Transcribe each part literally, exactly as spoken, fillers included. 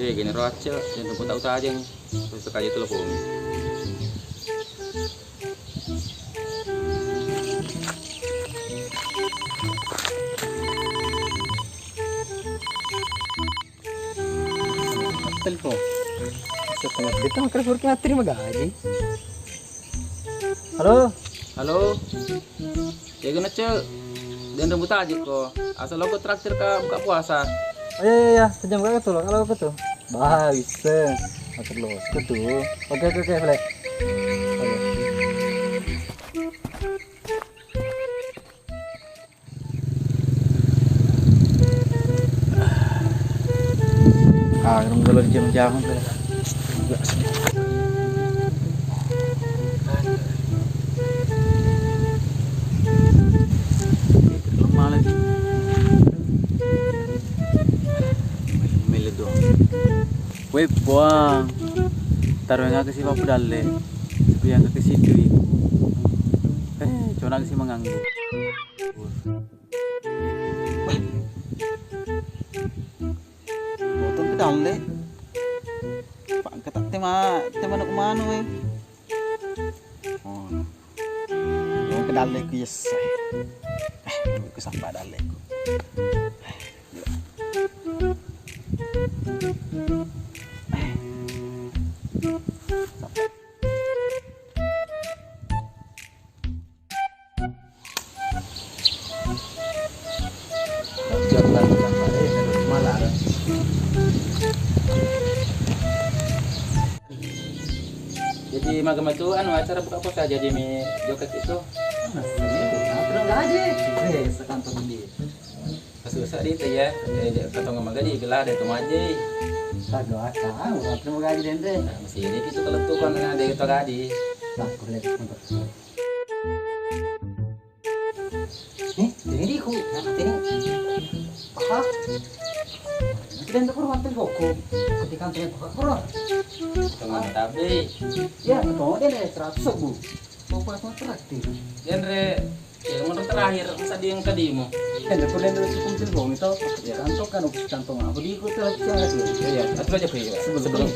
Eh, gini ro acce, jangan lupa tahu tajeng. Terus kaji telepon. Telepon. Setelah kita makan furki materi magaji. Halo. Halo. Jaga na, Cek. Dan rambut aja ko. Asal lo traktir ka buka puasa. Oh iya iya iya, sejam kakak tuh, kalau aku tuh. Bah, bisa. Atur lo, aku tuh. Oke oke oke, Fle. Oke. Ah, gerung gelo di jam-jam. Lemah lagi. Mele doang. Weh, buang. Taruh yang aku sih, Pak Dalle. Aku yang ke situ. Eh, cuma aku sih mengganggu. Motor ke dalle. Pak, angkat tema, tema nak mana, weh? Oh. Mau ke dalle ku, yes. Eh, ku sampai dalle ku. Jadi maga matu anu acara buka puasa jadi mi joget itu. Terus gaji. Eh, sekarang tuh di. Susah di itu ya. Eh, dia ketemu maga di gelar itu maji. Kagak akan, orang terima gaji dende. Nah, masih ini itu kalau tuh kan ada itu gaji. Nah, boleh untuk. Eh, ini diku, nah, ini. Apa? Itu dan tuh mantan koko. Ketika antre koko. Teman tabe. Ya, ketemu dia dari seratus ribu. Koko semua traktir. Genre, ya, menurut terakhir masa di yang kedimo. Kan aku dan dari hukum telepon itu. Ya. Kantong kan, kantong aku di ikut terus. Ya, ya, atur aja ke ya. Sebelum. Sebelum.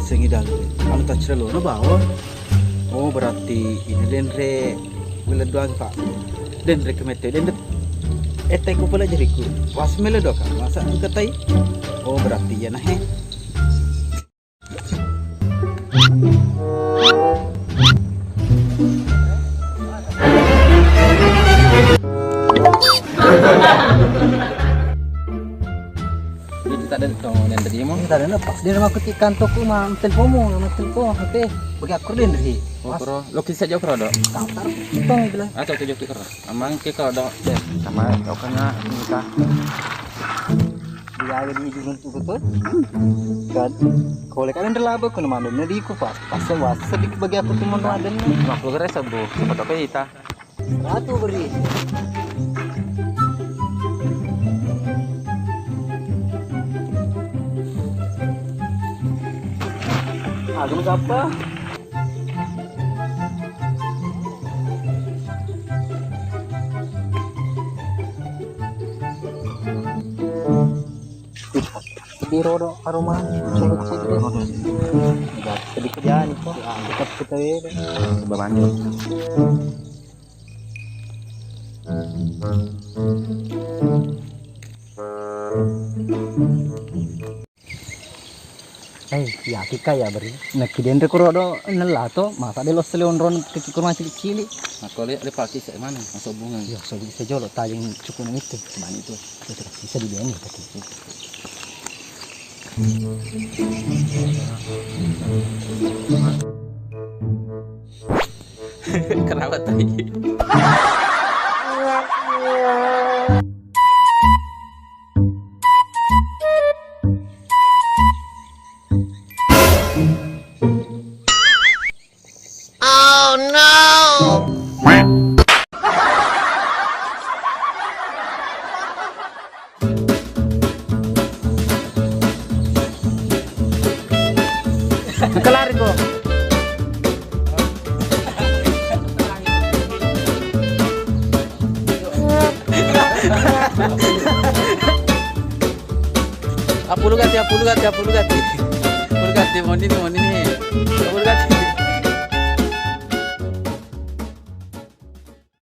Sengidang anu taccelono bawang. Oh, berarti ini denre meledoang, Pak. Denre kemete, denre. Eh, teko pula jariku. Was meledo, Kak. Masa engke tai? Oh, berarti ya nah, eh. Jadi tak ada tong yang tadi mau. Tidak ada lepas dia mau ketik kantorku mah teleponmu, mah telepon H P. Bagi aku dia dari. Oh, kro. Lo kisah jauh kro, Dok. Kantor tong bilang. Ah, tuh tujuh kro. Amang ke kro, Dok. Deh, sama jauh kena kita. Diaga di ujung itu betul. Kan kalau kalian udah laba kena mana nih di ku pas pas wasa di bagi aku cuma ada nih. Lima puluh kere sebu. Siapa tahu kita. Ratu beri. Agama siapa? Di rodo aroma. Sedikit ya, itu tetap kita ya. Coba lanjut. Eh, ya kika ya beri. Nakki denre kuro do nella to, masa de lo sele onron kiki kurma cili-cili. Makko le le paki se mana? Masuk bunga. Yo, so bisa jolo tajeng cukup itu. Cuma itu. Itu bisa dibiayai tapi. Kenapa tadi? Apulu gati, apulu gati, apulu gati. Apulu gati, moni ni, moni ni. Apulu gati.